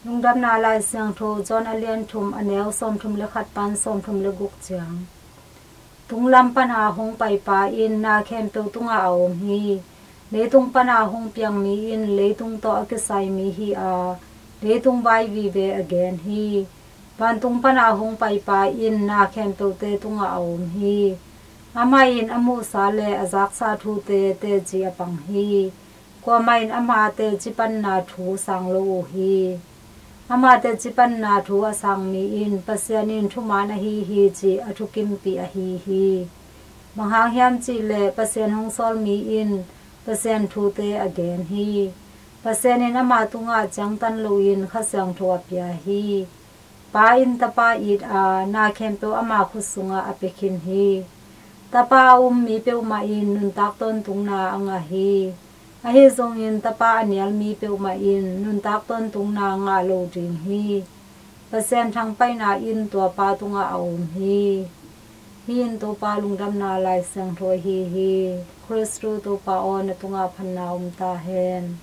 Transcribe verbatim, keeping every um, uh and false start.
Lungdamna Lai Siangtho John a lian thum, a neu sawmthum le khat pan sawmthum le guk ciang. Tunglam pana hong paipa in na khempeuh tungah a om hi. Leitung pana hong piang mi in leitung tawh a kisai mi hi a, leitung vai vive a gen hi. Vantung pana hong paipa in na khempeuhte tungah a om hi. Amah in a muhsa le a zaksa thute teci a pang hi. Kuamah in ama teci panna thu sang lo uh hi. Ama teci panna thu a sang mi in Pasian in thuman ahi hi cih a thukimpih ahi hi. Bang hang hiam cih leh Pasian hong sawl mi in Pasian thute a gen hi. Pasian in ama tungah ciangtan loin Kha Siangtho a pia hi. Pa in Tapa it a, na khempeuh ama khut sungah a pia khin hi. Tapa a um mi peuhmah in nuntak tawntungna a ngah hi. Ahi zongin Tapa a nial mi peuhmah in nuntak tawntungna ngah lo ding hi. Pasian thangpaihna in tua Pa tungah a om hi. Hih in Topa Lungdamna Lai Siangtho ahi hi. Khristu Topa aw, na tungah phatna om ta hen.